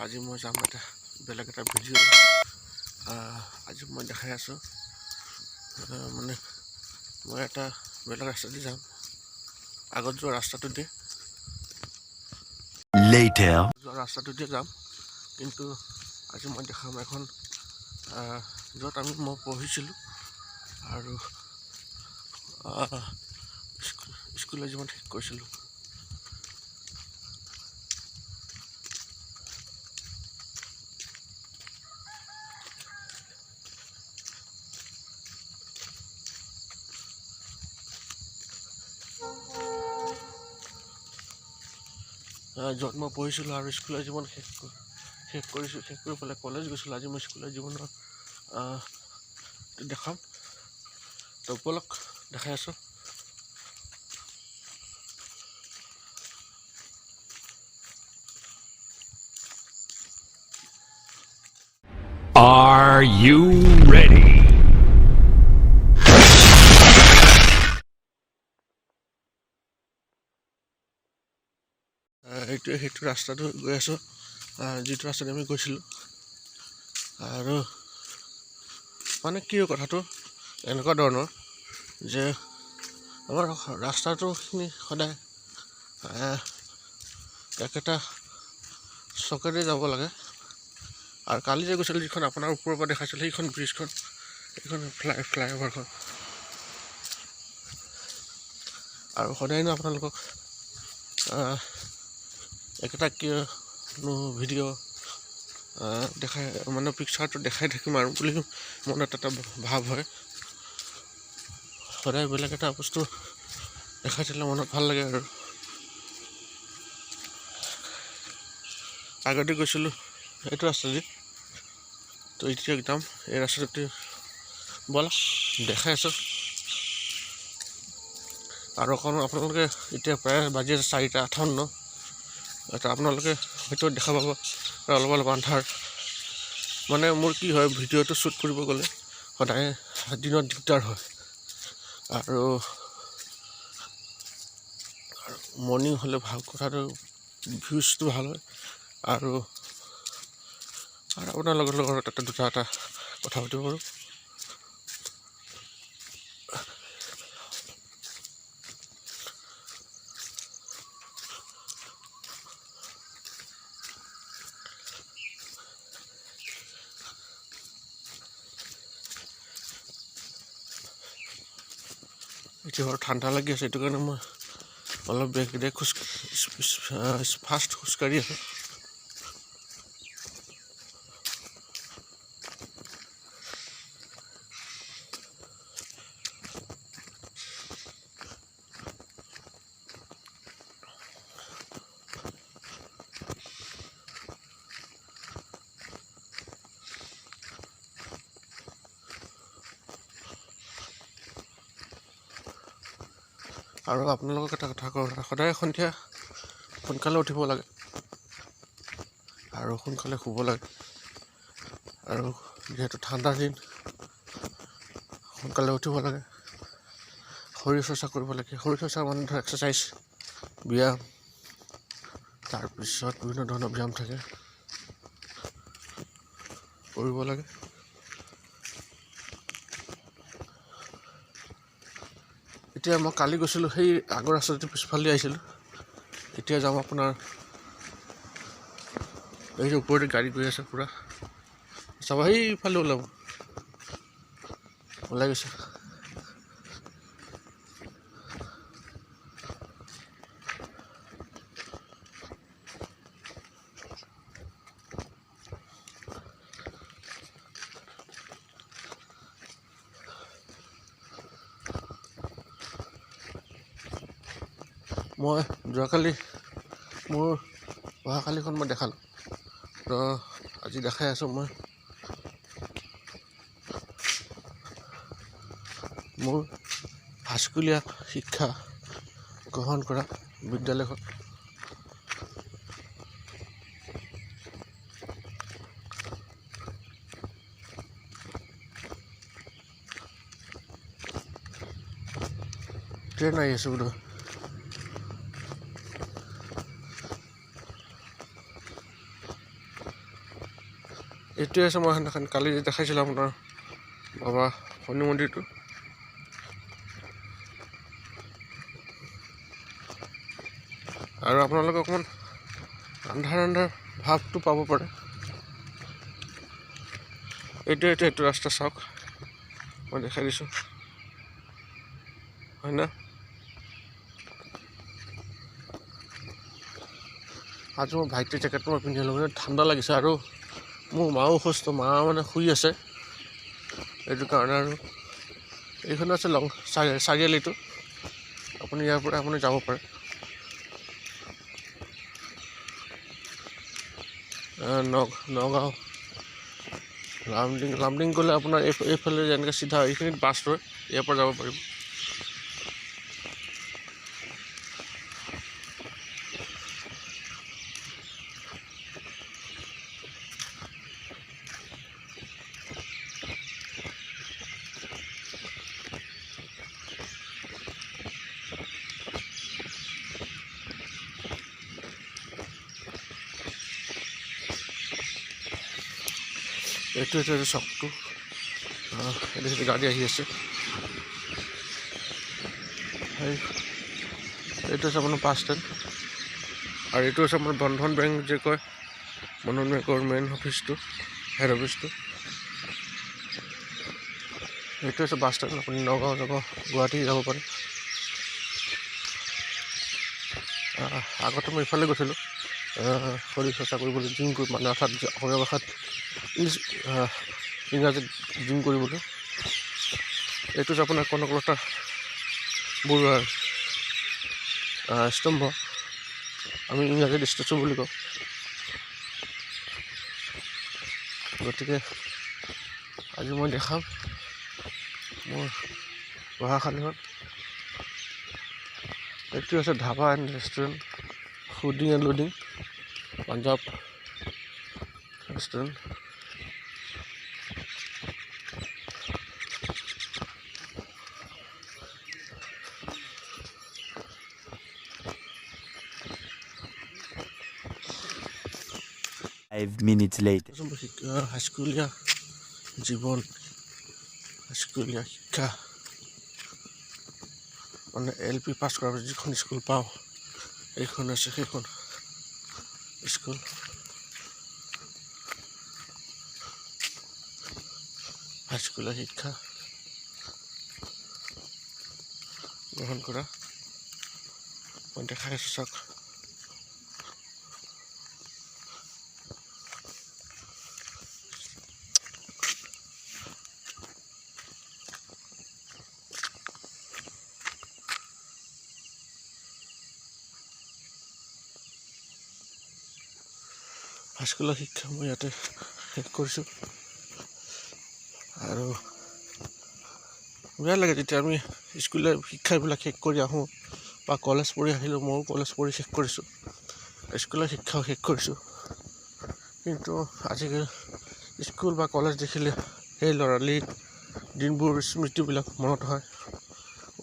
আজি মই যাম এটা বেলেগ এটা ভিডিঅ'। আজি মই দেখাই আছোঁ, মানে মই এটা বেলেগ ৰাস্তা দি যাম, আগত যোৱা ৰাস্তাটো দি Later. যোৱা ৰাস্তাটো দি যাম। কিন্তু আজি মই দেখাম এখন য'ত মই পঢ়িছিলোঁ আৰু স্কুলীয়া জীৱন শেষ কৰিছিলোঁ। য'ত মই পঢ়িছিলোঁ আৰু স্কুলীয়া জীৱন শেষ কৰিছোঁ, শেষ কৰি পেলাই কলেজ গৈছিলোঁ। আজি মই স্কুলীয়া জীৱনৰ দেখাম, তো ব'লক দেখাই আছোঁ। Are you ready? এইটোৱে সেইটো ৰাস্তাটো গৈ আছোঁ, যিটো ৰাস্তাত আমি গৈছিলোঁ। আৰু মানে কি কথাটো এনেকুৱা ধৰণৰ যে আমাৰ ৰাস্তাটোখিনি সদায় একেটা চকেৰে যাব লাগে। আৰু কালি যে গৈছিলোঁ যিখন আপোনাৰ ওপৰৰ পৰা দেখাইছিলোঁ, সেইখন ব্ৰিজখন, এইখন ফ্লাইঅভাৰখন। আৰু সদায়নো আপোনালোকক একেটা কিয়নো ভিডিঅ' দেখাই, মানে পিকচাৰটো দেখাই থাকিম আৰু বুলি মনত এটা ভাৱ হয়। সদায় বেলেগ এটা বস্তু দেখাই থাকিলে মনত ভাল লাগে। আৰু আগতে গৈছিলোঁ এইটো ৰাস্তা দি, তো এতিয়া একদম এই ৰাস্তাটোতে ব'লা দেখাই আছোঁ। আৰু অকণমান আপোনালোকে এতিয়া প্ৰায় বাজি আছে 4:58, এটা আপোনালোকে হয়তো দেখা পাব অলপ অলপ আন্ধাৰ। মানে মোৰ কি হয়, ভিডিঅ'টো শ্বুট কৰিব গ'লে সদায় দিনত দিগদাৰ হয়, আৰু মৰ্ণিং হ'লে ভাল, কথাটো ভিউজটো ভাল হয়। আৰু আপোনাৰ লগত লগত এটা দুটা এটা কথা পাতিব পাৰোঁ। এতিয়া বাৰু ঠাণ্ডা লাগি আছে, সেইটো কাৰণে মই অলপ বেগেৰে খোজ ফাষ্ট খোজকাঢ়ি আছোঁ। আৰু আপোনালোকক এটা কথা কওঁ, সদায় সন্ধিয়া সোনকালে উঠিব লাগে আৰু সোনকালে শুব লাগে। আৰু যিহেতু ঠাণ্ডাৰ দিন, সোনকালে উঠিব লাগে, শৰীৰ চৰ্চা কৰিব লাগে। শৰীৰ চৰ্চা মানে ধৰ এক্সাৰচাইজ, ব্যায়াম, তাৰপিছত বিভিন্ন ধৰণৰ ব্যায়াম থাকে, কৰিব লাগে। এতিয়া মই কালি গৈছিলোঁ সেই আগৰ ৰাস্তাটো পিছফালে আহিছিলোঁ, এতিয়া যাম আপোনাৰ এই যে ওপৰতে গাড়ী গৈ আছে পূৰা, চাব সেইফালে ওলাব, ওলাই গৈছে। মই যোৱাকালি মোৰ অহাকালিখন মই দেখালোঁ, তো আজি দেখাই আছোঁ মই মোৰ হাইস্কুলীয়া শিক্ষা গ্ৰহণ কৰা বিদ্যালয়খন। ট্ৰেইন আহি আছে বোধহয়। এইটোৱে আছে, মই সেইদিনাখন কালি দেখাইছিলোঁ আপোনাৰ বাবা শনি মন্দিৰটো। আৰু আপোনালোকে অকণমান আন্ধাৰ আন্ধাৰ ভাৱটো পাব পাৰে। এইটো ৰাস্তা চাওক, মই দেখাই দিছোঁ, হয় না? আজি মোৰ ভাইটিৰ জেকেটটো মই পিন্ধি ল'লোঁ, ঠাণ্ডা লাগিছে। আৰু মোৰ মাও অসুস্থ, মা মানে শুই আছে, এইটো কাৰণে। আৰু এইখন আছে লং চাৰিআলিটো, আপুনি ইয়াৰ পৰা আপুনি যাব পাৰে। নগাঁও লামডিং, লামডিং গ'লে আপোনাৰ এইফালে যেনেকৈ চিধা এইখিনিত বাছ ৰয়, ইয়াৰ পৰা যাব পাৰিব। এইটো চকটো, এইটো গাড়ী আহি আছে। এইটো হৈছে আপোনাৰ বাছ ষ্টেণ্ড। আৰু এইটো হৈছে আপোনাৰ বন্ধন বেংক যে কয়, বন্ধন বেংকৰ মেইন অফিচটো, হেড অফিচটো। এইটো হৈছে বাছ ষ্টেণ্ড, আপুনি নগাঁও যাব, গুৱাহাটী যাব পাৰে। আগতে মই ইফালে গৈছিলোঁ শৰীৰ চৰ্চা কৰিবলৈ, জিম কৰি, মানে অৰ্থাৎ অসমীয়া ভাষাত ইংলিছ ইংৰাজীত জিম কৰিবলৈ। এইটো হৈছে আপোনাৰ কনকলতা বৰুৱাৰ স্তম্ভ, আমি ইংৰাজীত ষ্টেচু বুলি কওঁ। গতিকে আজি মই দেখাম মোৰ পঢ়াশালীখন। এইটো হৈছে dhaba and restaurant, fooding and loading, Punjab restaurant. 5 minutes later. হাইস্কুলীয়া জীৱন, হাইস্কুলীয়া শিক্ষা, মানে এল পি পাছ কৰাৰ পিছত যিখন স্কুল পাওঁ, এইখন আছে সেইখন স্কুল। হাইস্কুলীয়া শিক্ষা গ্ৰহণ কৰা মই দেখাই আছোঁ, চাওক। হাইস্কুলৰ শিক্ষা মই ইয়াতে শেষ কৰিছোঁ। আৰু বেয়া লাগে যেতিয়া আমি স্কুলীয়া শিক্ষাবিলাক শেষ কৰি আহোঁ বা কলেজ পঢ়ি আহিলোঁ, ময়ো কলেজ পঢ়ি শেষ কৰিছোঁ, স্কুলৰ শিক্ষাও শেষ কৰিছোঁ। কিন্তু আজিকালি স্কুল বা কলেজ দেখিলে সেই ল'ৰালি দিনবোৰ স্মৃতিবিলাক মনত হয়।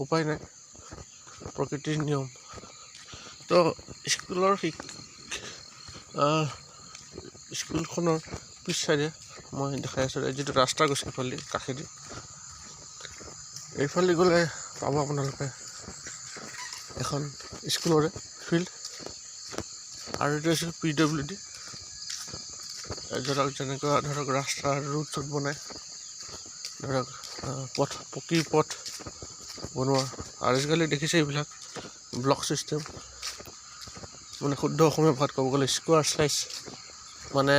উপায় নাই, প্ৰকৃতিৰ নিয়ম। তো স্কুলৰ স্কুলখনৰ পিছ চাইডে মই দেখাই আছোঁ, যিটো ৰাস্তা গৈছে এইফালেদি কাষেদি, এইফালে গ'লে পাব আপোনালোকে এখন স্কুলৰে ফিল্ড। আৰু এইটো হৈছে পি ডব্লিউ ডি, ধৰক যেনেকুৱা ধৰক ৰাস্তা ৰোড চোড বনায়, ধৰক পথ, পকী পথ বনোৱা। আৰু আজিকালি দেখিছে এইবিলাক ব্লক ছিষ্টেম, মানে শুদ্ধ অসমীয়া ভাষাত ক'ব গ'লে স্কোৱাৰ চাইজ, মানে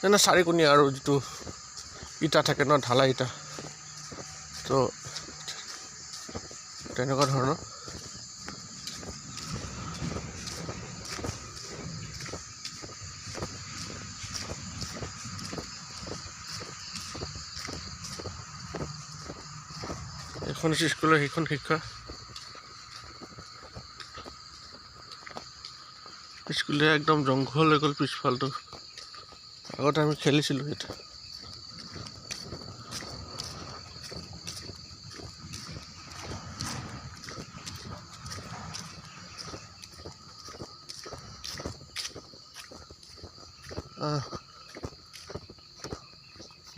যেনে চাৰিকোণীয়া আৰু যিটো ইটা থাকে ন, ঢালাই ইটা, তো তেনেকুৱা ধৰণৰ। এইখন হৈছে স্কুলৰ সেইখন শিক্ষা। স্কুলে একদম জংঘল হৈ গ'ল পিছফালটো। আগতে আমি খেলিছিলোঁ ইয়াত।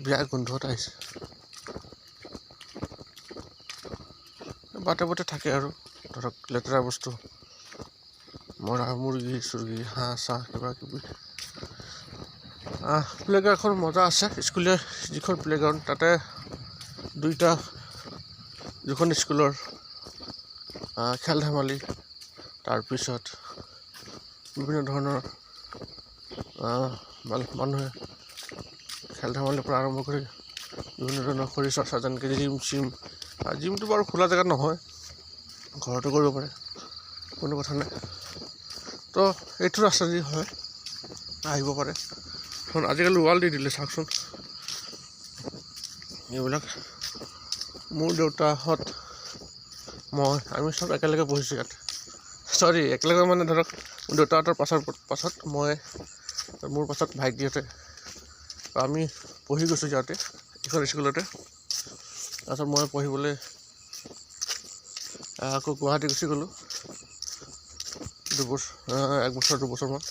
বেয়া গোন্ধ এটা আহিছে। বাটে বাটে থাকে আৰু ধৰক লেতেৰা বস্তু, মৰা মুৰ্গী চুৰ্গী, হাঁহ চাহ কিবা কিবি। প্লে'গ্ৰাউণ্ডখন মজা আছে। স্কুলীয়া যিখন প্লে'গ্ৰাউণ্ড, তাতে দুইটা দুখন স্কুলৰ খেল ধেমালি, তাৰপিছত বিভিন্ন ধৰণৰ মানুহে খেল ধেমালিৰ পৰা আৰম্ভ কৰি বিভিন্ন ধৰণৰ শৰীৰ চৰ্চা, যেনেকৈ জিম চিম। জিমটো বাৰু খোলা জেগাত নহয়, ঘৰতো কৰিব পাৰে, কোনো কথা নাই। তো এইটো ৰাস্তা দি হয় আহিব পাৰে। কাৰণ আজিকালি ৱাল দি দিলে, চাওকচোন এইবিলাক। মোৰ দেউতাহঁত, মই, আমি চব একেলগে পঢ়িছোঁ ইয়াত। চৰি, একেলগে মানে ধৰক মোৰ দেউতাহঁতৰ পাছত মই, মোৰ পাছত ভাইটিহঁতে, আমি পঢ়ি গৈছোঁ যাওঁতে এইখন স্কুলতে। তাৰপাছত মই পঢ়িবলৈ আকৌ গুৱাহাটী গুচি গ'লোঁ 2 বছৰ, 1 বছৰ 2 বছৰমান।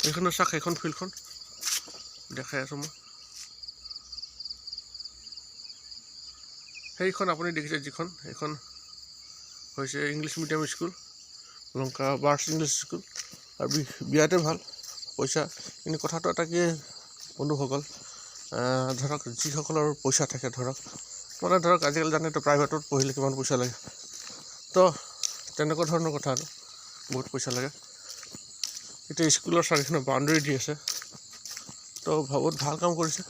এইখনো চাওক, সেইখন ফিল্ডখন দেখাই আছোঁ মই। সেইখন আপুনি দেখিছে যিখন, সেইখন হৈছে English medium school, Lanka birds English school. আৰু বিৰাটেই ভাল পইচা। কিন্তু কথাটো এটা কি বন্ধুসকল, ধৰক যিসকলৰ পইচা থাকে, ধৰক মানে ধৰক আজিকালি জানেতো প্ৰাইভেটত পঢ়িলে কিমান পইচা লাগে, তো তেনেকুৱা ধৰণৰ কথা আৰু বহুত পইচা লাগে। এতিয়া স্কুলৰ চাৰিওফালে বাউণ্ডেৰী দি আছে, তো বহুত ভাল কাম কৰিছে।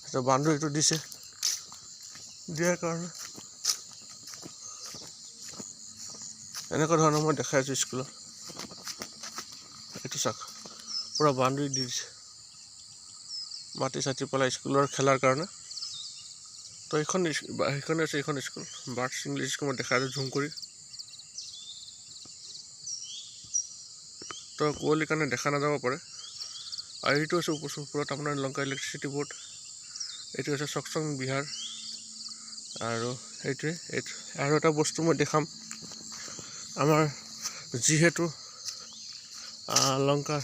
এতিয়া বাউণ্ডেৰীটো দিছে, দিয়াৰ কাৰণে এনেকুৱা ধৰণৰ মই দেখাই আছোঁ স্কুলত। এইটো চাওক, পূৰা বাউণ্ডেৰী দি দিছে মাটি চাটি পেলাই স্কুলৰ খেলাৰ কাৰণে। তো এইখন, সেইখনে আছে এইখন স্কুল, বাৰ্ডছ ইংলিছ স্কুল। মই দেখাই আছোঁ জুম কৰি। তো কুঁৱলীৰ কাৰণে দেখা নাযাব পাৰে। আৰু এইটো হৈছে ওপৰত আপোনাৰ লংকা ইলেক্ট্ৰিচিটি বৰ্ড। এইটো হৈছে চকচং বিহাৰ। আৰু সেইটোৱে এইটো। আৰু এটা বস্তু মই দেখাম, আমাৰ যিহেতু লংকাৰ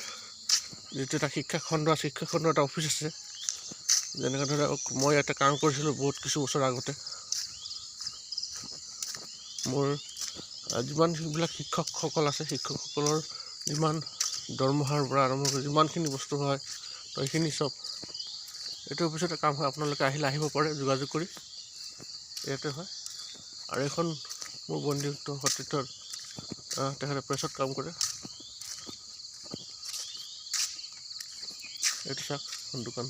যিটো এটা শিক্ষাখণ্ড আছে, শিক্ষাখণ্ডৰ এটা অফিচ আছে। যেনেকৈ ধৰক মই ইয়াতে কাম কৰিছিলোঁ বহুত কিছু বছৰ আগতে। মোৰ যিমানবিলাক শিক্ষকসকল আছে, শিক্ষকসকলৰ যিমান দৰমহাৰ পৰা আৰম্ভ কৰি যিমানখিনি বস্তু হয়, তো সেইখিনি চব এইটো অফিচতে কাম হয়। আপোনালোকে আহিলে আহিব পাৰে যোগাযোগ কৰি, ইয়াতে হয়। আৰু এইখন মোৰ বন্ধুত্ব সতীৰ্থৰ, তেখেতে প্ৰেছত কাম কৰে। এইটো চাওক, এখন দোকান।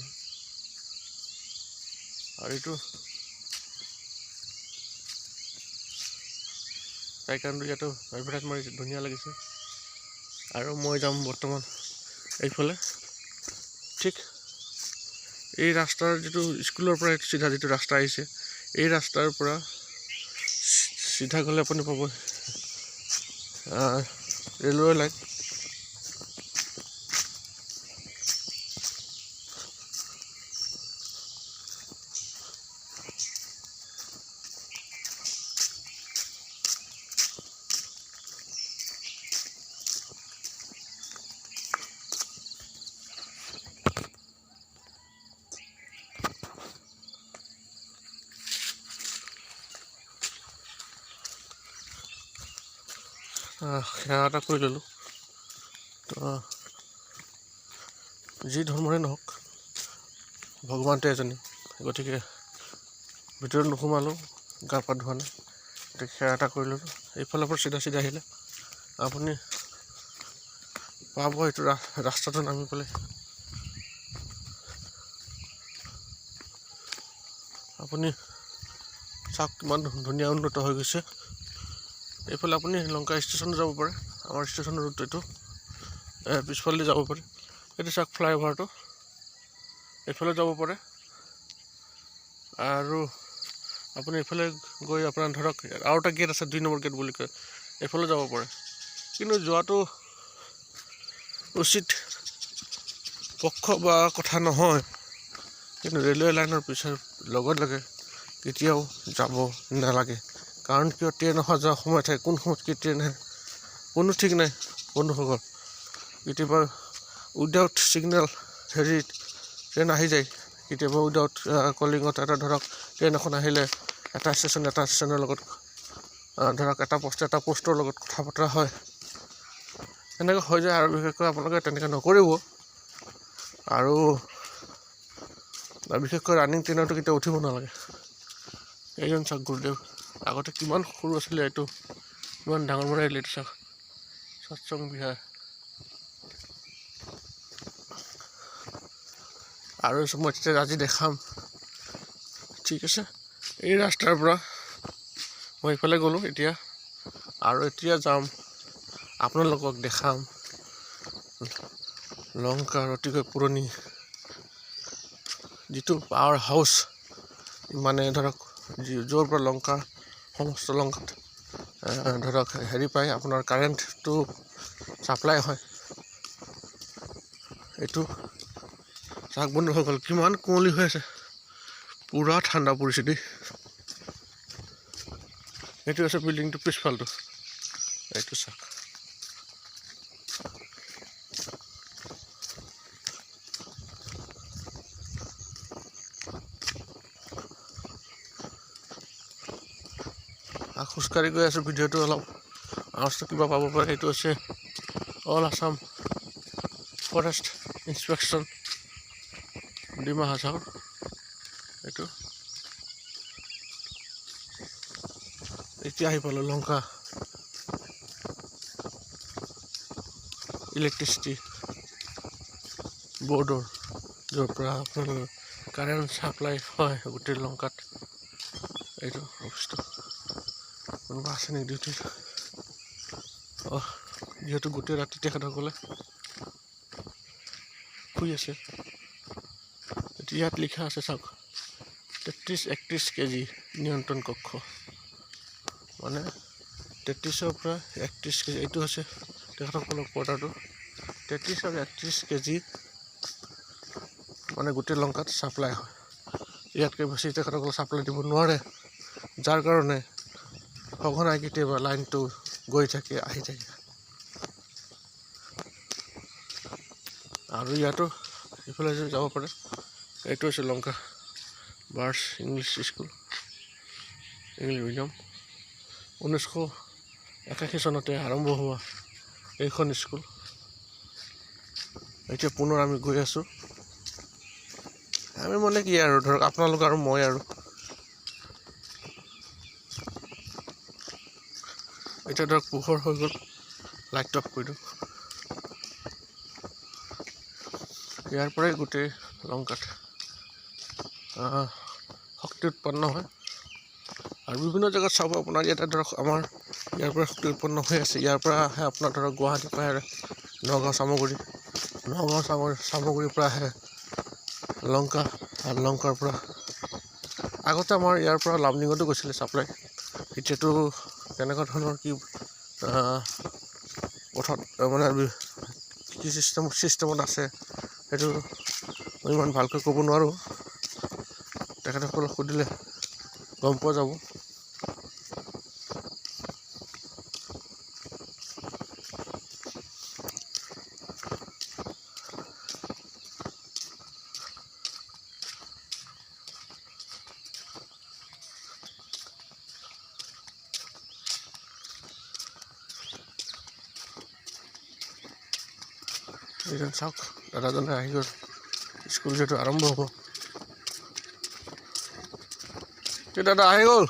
আৰু এইটো টাইকাণ্ডো, ইয়াতো এডভাৰটাইজ মাৰিছে, ধুনীয়া লাগিছে। আৰু মই যাম বৰ্তমান এইফালে। ঠিক এই ৰাস্তাৰ যিটো স্কুলৰ পৰা চিধা যিটো ৰাস্তা আহিছে, এই ৰাস্তাৰ পৰা চিধা গ'লে আপুনি পাব ৰেলৱে লাইন। সেৱা এটা কৰি ল'লোঁ। তো যি ধৰ্মৰে নহওক, ভগৱানটো এজনেই। গতিকে ভিতৰত নোসোমালোঁ, গা পা ধোৱা নাই, গতিকে সেৱা এটা কৰি ল'লোঁ। এইফালৰ পৰা চিধা চিধা আহিলে আপুনি পাব এইটো ৰাস্তাটো নামি পেলাই আপুনি চাওক কিমান ধুনীয়া উন্নত হৈ গৈছে। এইফালে আপুনি লংকা ষ্টেচনো যাব পাৰে, আমাৰ ষ্টেচনৰ ৰুট এইটো, পিছফালেদি যাব পাৰে। এইটো চাওক ফ্লাইঅভাৰটো, এইফালে যাব পাৰে। আৰু আপুনি এইফালে গৈ আপোনাৰ ধৰক আৰু এটা গেট আছে, 2 নম্বৰ গেট বুলি কয়, এইফালে যাব পাৰে। কিন্তু যোৱাটো উচিত পক্ষ বা কথা নহয়। কিন্তু ৰেলৱে লাইনৰ পিছত লগে লগে কেতিয়াও যাব নালাগে। কাৰণ কিয়, ট্ৰেইন অহা যোৱা সময় থাকে, কোন সময়ত কি ট্ৰেইন আহে কোনো ঠিক নাই বন্ধুসকল। কেতিয়াবা উইদাউট ছিগনেল হেৰিত ট্ৰেইন আহি যায়। কেতিয়াবা উইদাউট কলিঙত এটা ধৰক ট্ৰেইন এখন আহিলে এটা ষ্টেচন এটা ষ্টেচনৰ লগত, ধৰক এটা পোষ্ট এটা পোষ্টৰ লগত কথা বতৰা হয়, তেনেকৈ হৈ যায়। আৰু বিশেষকৈ আপোনালোকে তেনেকৈ নকৰিব। আৰু বিশেষকৈ ৰানিং ট্ৰেইনতো কেতিয়াও উঠিব নালাগে। এইজন চাওক গুৰুদেৱ, আগতে কিমান সৰু আছিলে, এইটো ইমান ডাঙৰ বনাই দিলে। এইটো চাওক সৎসংগ বিহাৰ। আৰু মই তেতিয়া আজি দেখাম, ঠিক আছে। এই ৰাস্তাৰ পৰা মই ইফালে গ'লোঁ এতিয়া, আৰু এতিয়া যাম আপোনালোকক দেখাম লংকাৰ অতিকৈ পুৰণি যিটো পাৱাৰ হাউচ, মানে ধৰক য'ৰ পৰা লংকা সমস্ত লংকাত ধৰক হেৰি পায়, আপোনাৰ কাৰেণ্টটো ছাপ্লাই হয়। এইটো চাওক বন্ধুসকল, কিমান কুঁৱলী হৈ আছে, পূৰা ঠাণ্ডা পৰিছে দেই। এইটো আছে বিল্ডিংটো পিছফালটো, এইটো চাওক। খোজকাঢ়ি গৈ আছোঁ, ভিডিঅ'টো অলপ আৱাজটো কিবা পাব পাৰে। এইটো হৈছে all Assam forest inspection Dima Hasao. এইটো এতিয়া আহি পালোঁ লংকা ইলেক্ট্ৰিচিটি বৰ্ডৰ, য'ৰ পৰা আপোনালোকৰ কাৰেণ্ট ছাপ্লাই হয় গোটেই লংকাত। এইটো অফিচটো, কোনোবা আছে নেকি ডিউটিত? অঁ, যিহেতু গোটেই ৰাতি তেখেতসকলে শুই আছে। এতিয়া ইয়াত লিখা আছে চাওক, 33 31 কেজি নিয়ন্ত্ৰণ কক্ষ, মানে 33ৰ পৰা 31 কেজি। এইটো হৈছে তেখেতসকলৰ কোৱাৰ্টাৰটো। 33 আৰু 31 কেজি মানে গোটেই লংকাত ছাপ্লাই হয়। ইয়াতকৈ বেছি তেখেতসকলে ছাপ্লাই দিব নোৱাৰে, যাৰ কাৰণে সঘনাই কেতিয়াবা লাইনটো গৈ থাকে আহি থাকে। আৰু ইয়াতো ইফালে যাব পাৰে। এইটো হৈছে Lanka birds English school, English medium. 1981 চনতে আৰম্ভ হোৱা এইখন স্কুল। এতিয়া পুনৰ আমি গৈ আছোঁ। আমি মানে কি আৰু ধৰক আপোনালোক আৰু মই আৰু। এতিয়া ধৰক পোহৰ হৈ গ'ল, লাইটটো অফ কৰি দিওঁ। ইয়াৰ পৰাই গোটেই লংকাত শক্তি উৎপন্ন হয়। আৰু বিভিন্ন জেগাত চাব আপোনাৰ ইয়াতে ধৰক আমাৰ ইয়াৰ পৰা শক্তি উৎপন্ন হৈ আছে। ইয়াৰ পৰা আহে আপোনাৰ ধৰক গুৱাহাটীৰ পৰা আহে নগাঁও চামগুৰি, নগাঁও চামগুৰিৰ পৰা আহে লংকা, আৰু লংকাৰ পৰা আগতে আমাৰ ইয়াৰ পৰা লামডিঙতো গৈছিলে ছাপ্লাই। এতিয়াতো কেনেকুৱা ধৰণৰ কি পথত মানে কি চিষ্টেমত আছে সেইটো মই ইমান ভালকৈ ক'ব নোৱাৰোঁ, তেখেতসকলক সুধিলে গম পোৱা যাব। এইজন চাওক দাদাজনে আহি গ'ল, স্কুল যিহেতু আৰম্ভ হ'ব। দাদা আহি গ'ল।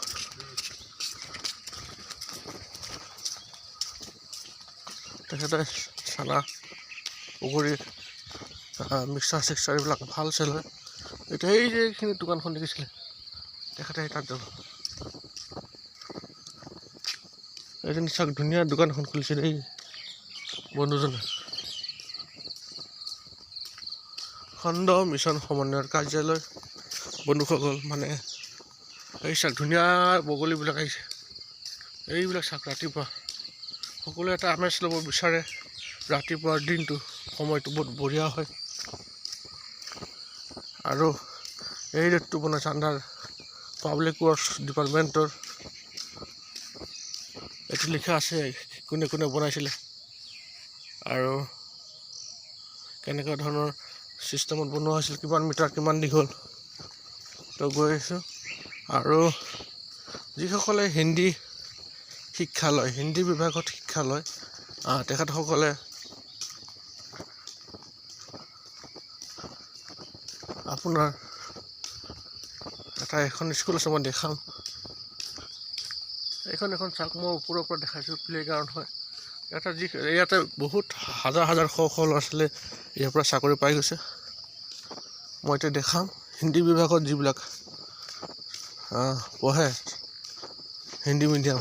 তেখেতে চানা পকৰি মিক্সাৰ চিক্সাৰ এইবিলাক ভাল চেল হয়। এতিয়া এই যে এইখিনি দোকানখন দেখিছিলে, তেখেতে সেই তাত যাব। এইজন চাওক ধুনীয়া দোকান এখন খুলিছে এই বন্ধুজনে। খণ্ড মিছন সমন্বয়ৰ কাৰ্যালয়। বন্ধুসকল মানে এই চাওক ধুনীয়া বগলীবিলাক আহিছে। এইবিলাক চাওক ৰাতিপুৱা সকলোৱে এটা আমেজ ল'ব বিচাৰে। ৰাতিপুৱাৰ দিনটো সময়টো বহুত বঢ়িয়া হয়। আৰু এই ৰোডটো বনাইছে আণ্ডাৰ পাব্লিক ৱৰ্কছ ডিপাৰ্টমেণ্টৰ। এইটো লিখা আছে কোনে কোনে বনাইছিলে আৰু কেনেকুৱা ধৰণৰ ছিষ্টেমত বনোৱা হৈছিল, কিমান মিটাৰ, কিমান দীঘল। তো গৈ আছোঁ। আৰু যিসকলে হিন্দী শিক্ষা লয়, হিন্দী বিভাগত শিক্ষা লয়, তেখেতসকলে আপোনাৰ এটা এখন স্কুল আছে, মই দেখাম। এইখন এখন চাওক, মই ওপৰৰ পৰা দেখাইছোঁ, প্লে গ্ৰাউণ্ড হয়। ইয়াতে যি ইয়াতে বহুত হাজাৰ হাজাৰ শ শ ল'ৰা ছোৱালীয়ে ইয়াৰ পৰা চাকৰি পাই গৈছে। মই এতিয়া দেখাম হিন্দী বিভাগত যিবিলাক পঢ়ে, হিন্দী মিডিয়াম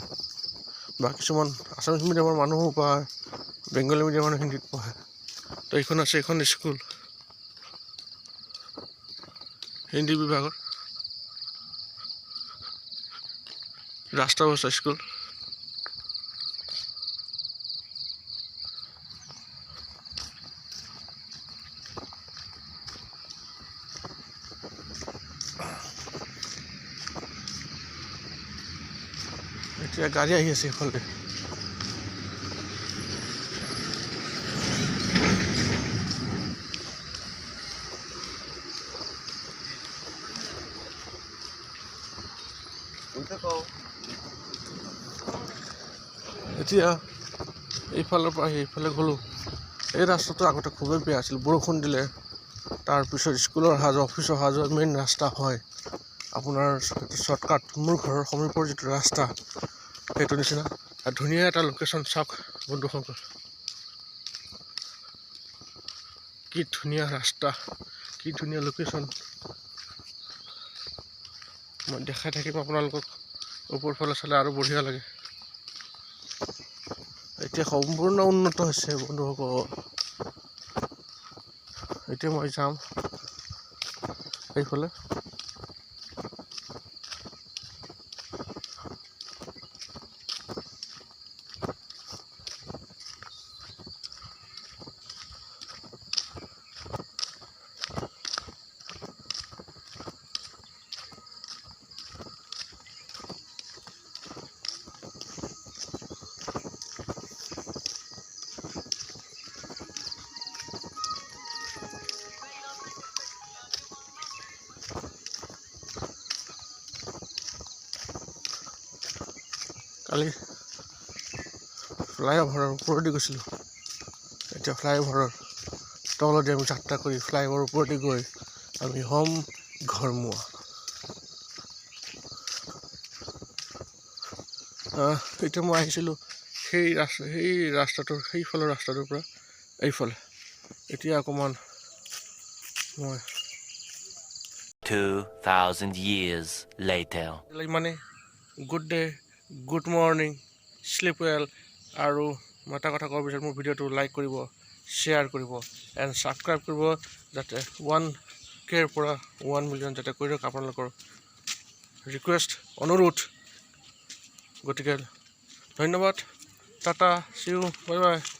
বা কিছুমান আছামিছ মিডিয়ামৰ মানুহো বা বেংগলী মিডিয়ামৰ হিন্দীত পঢ়ে। তো এইখন আছে এইখন স্কুল হিন্দী বিভাগৰ, ৰাষ্ট্ৰভাষা স্কুল। এতিয়া গাড়ী আহি আছে এইফালে। এতিয়া এইফালৰ পৰা আহি এইফালে গ'লোঁ। এই ৰাস্তাটো আগতে খুবেই বেয়া আছিল, বৰষুণ দিলে তাৰপিছত স্কুলৰ অহা যোৱা, অফিচৰ অহা যোৱা মেইন ৰাস্তা হয় আপোনাৰ শ্বৰ্টকাট, মোৰ ঘৰৰ সমীপৰ যিটো ৰাস্তা সেইটো নিচিনা। আৰু ধুনীয়া এটা লোকেশ্যন চাওক বন্ধুসকল, কি ধুনীয়া ৰাস্তা, কি ধুনীয়া লোকেশ্যন। মই দেখাই থাকিম আপোনালোকক। ওপৰ ফালে চালে আৰু বঢ়িয়া লাগে। এতিয়া সম্পূৰ্ণ উন্নত হৈছে বন্ধুসকল। এতিয়া মই যাম এইফালে। কালি ফ্লাইঅভাৰৰ ওপৰেদি গৈছিলোঁ, এতিয়া ফ্লাইঅভাৰৰ তলদি আমি যাত্ৰা কৰি ফ্লাইঅভাৰৰ ওপৰেদি গৈ আমি হ'ম ঘৰমুৱা। এতিয়া মই আহিছিলোঁ সেই ৰাস্তাটোৰ সেইফালৰ ৰাস্তাটোৰ পৰা এইফালে। এতিয়া অকণমান মই 2,000 years later. ইমানে good day, good morning, sleep well. আৰু মই এটা কথা ক'ব বিচাৰোঁ, মোৰ ভিডিঅ'টো লাইক কৰিব, শ্বেয়াৰ কৰিব এণ্ড ছাবস্ক্ৰাইব কৰিব, যাতে 1Kৰ পৰা 1 মিলিয়ন যাতে কৰি দিয়ক, আপোনালোকৰ ৰিকুৱেষ্ট, অনুৰোধ। গতিকে ধন্যবাদ, tata, see you, bye bye.